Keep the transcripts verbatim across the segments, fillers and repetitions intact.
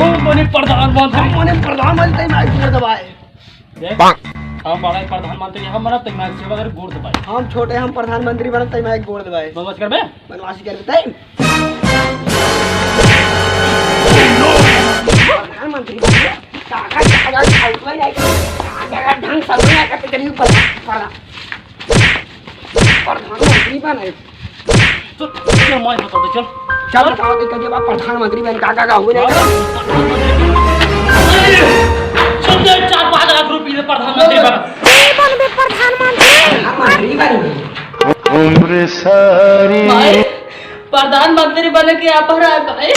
हम बने प्रधानमंत्री। हम बने प्रधानमंत्री, माइक गोड़ दबाए। देख, हम बड़ा प्रधानमंत्री, हम बनब, तई माइक सेवा करे, गोड़ दबाए। हम छोटे, हम प्रधानमंत्री बनब, तई माइक गोड़ दबाए। बदमाश करबे? बदमाशी करबे तई? प्रधानमंत्री बनबे? काका, काका, काका, काका, ढंग से बोला, काका, कहीं ऊपर, ऊपर। प्रधानमंत्री बने। चल, चल, मैं बता दे, चल। चल, बताओ, तो कहिए, बाप प्रधानमंत्री बने, का, का, का हुए नहीं? चल, चल, चार पाँच लाख रुपये दे, प्रधानमंत्री बने। ए, बनबे प्रधानमंत्री। प्रधानमंत्री बने। उम्र सारी। भाई, प्रधानमंत्री बने के offer है, भाई।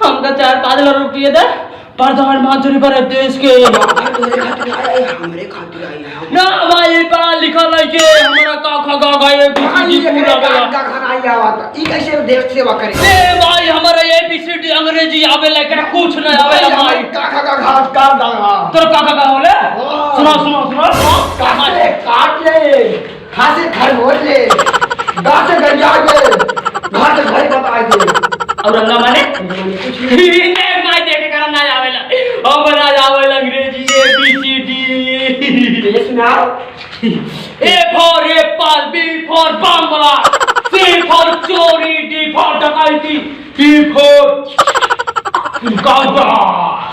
हमका चार पाँच लाख रुपये दे। प्रधानमंत्री बने देश के। बाबा, तोरे खातिर आया है, हमरे खातिर आया है। ना भाई, पढ़ा लिखा लइके, हमरा का खा गा गा ये भाई, बीसीडी ये पूरा का गया। का खाना आया हुआ था। ई कैसे देश सेवा करे? ए भाई, हमरा एबीसीडी अंग्रेजी आवे ला, एकरा कुछ ना आवे ला भाई, भाई। हमरे का खा गा घास काट डाला। तोर का खा गा होले? हाँ। सुना, सुना, सुना। काट ले, काट ले। खा से खरगोश ले, गा से गरिया दे, घर से घर बताए दे। और रंगा माने? रंगा माने कुछ नहीं। ए, माई देखे करम ना आवेला। हमरा आवेला अंग्रेजी एबीसीडी। ये सुनाओ। A for apple, B for बमला, C for चोरी, D for डकैती। P for गांजा।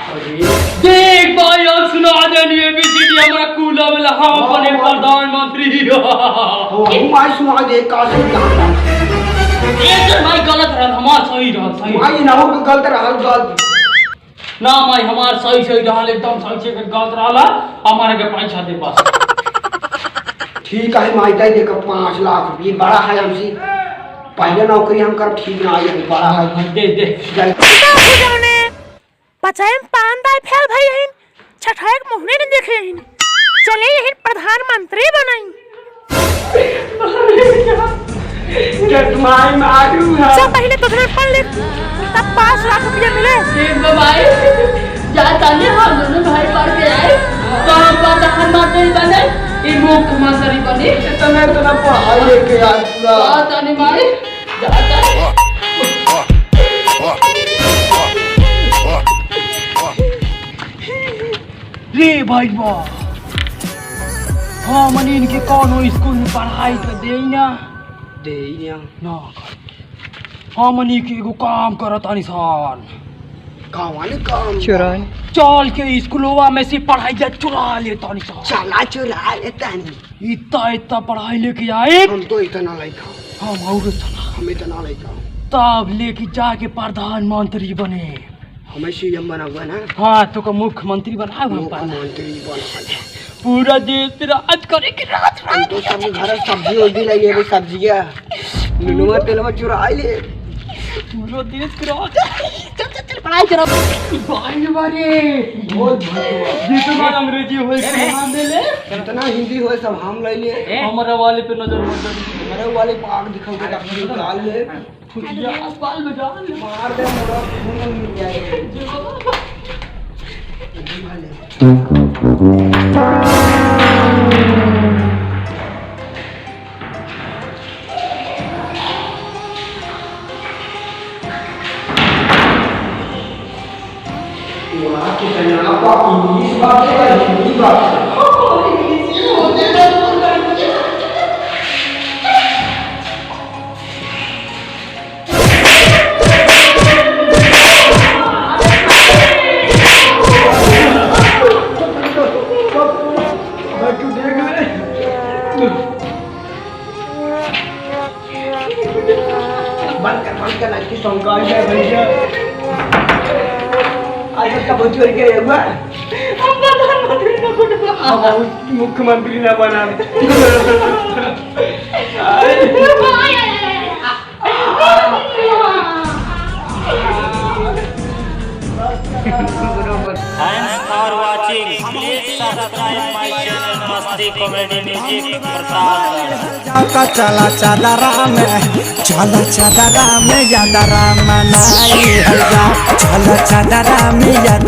देख भाई, हम सुना देनी एबीसीडी, हमरा कूला वाला, हम बने प्रधानमंत्री। हाँ, हम आज सुना दे, का से जान। ये तो भाई गलत रहल, हमार सही रहल, सही। भाई, ना हो, गलत रहल, गलत। ना भाई, हमार सही, सही रहल, एकदम सही से गलत रहल, हमारे के पैसा दे बस। ठीक है, माई, दे दे, पाँच लाख रुपये, बड़ा है हमसे। पहले नौकरी हम कर, ठीक ना आई, बड़ा है। हाँ, दे, दे। जल- पचाए में पान दाई फेल भई हइन, छठाए के मुहने नहीं देखे हइन। चले यही प्रधानमंत्री बनाई। चश्मा मारू है। सब पहले तुझे पढ़ ले, तब पाँच लाख रुपया मिले। ए बाबाई, जा ताने हम दोनों भाई पढ़ के आए, तो हम प्रधानमंत्री बने, ई मुख्यमंत्री बने। इतना, इतना पढ़ाई लेके आज पूरा। जा ताने माई, जा ताने। रे भाई बा, हमनी इनके कौनो स्कूल में पढ़ाई कर देई ना। देई ना। ना। हमनी के एगो काम करत तानी सन। का वाले काम? चुराए। चल के स्कूलवा में से पढ़ाई जा चुरा ले तानी सन। चला चुरा ले तानी। इतना, इतना पढ़ाई लेके आए। हम तो इतना लइका। हम और इतना। हम इतना लइका। तब लेके जाके प्रधानमंत्री बने। हमें सीएम बना हुआ ना? हाँ, तो का मुख्यमंत्री बना हुआ। मुख्यमंत्री बना हुआ। पूरा देश पे राज करे के राज, हम तो सब घर सब्जी उब्जी लगे, अभी सब्जिया, नुनुआ तेलवा चुरा ले। पूरा देश के राज। चल, चल, चल, पढ़ाई चला। भाई रे, भाई रे। बोल भाई। जितना अंग्रेजी होए, सुना दे ले। जितना हिंदी होए, सब हम ले ले। हमारे वाले पे नजर मत डाल। हमारे वाले पे आग दिखाओ, निकाल ले। खुशिया अस्पताल में जा। मार दे, मेरा खून मिल जाए। वाह, कितना बात, इंग्लिश बात है या हिंदी बात है? बंद कर, बंद कर, आज की सॉन्ग का है भैया। आज इसका बहुत जोर के हुआ। हम प्रधानमंत्री ना बनबा। हम मुख्यमंत्री ना बना। Thanks for watching. Please subscribe my channel Masti Comedy Music प्रतापगढ़। चला चदरा में, चला चदरा में यादरा मनाई है जा। चला चदरा में यादरा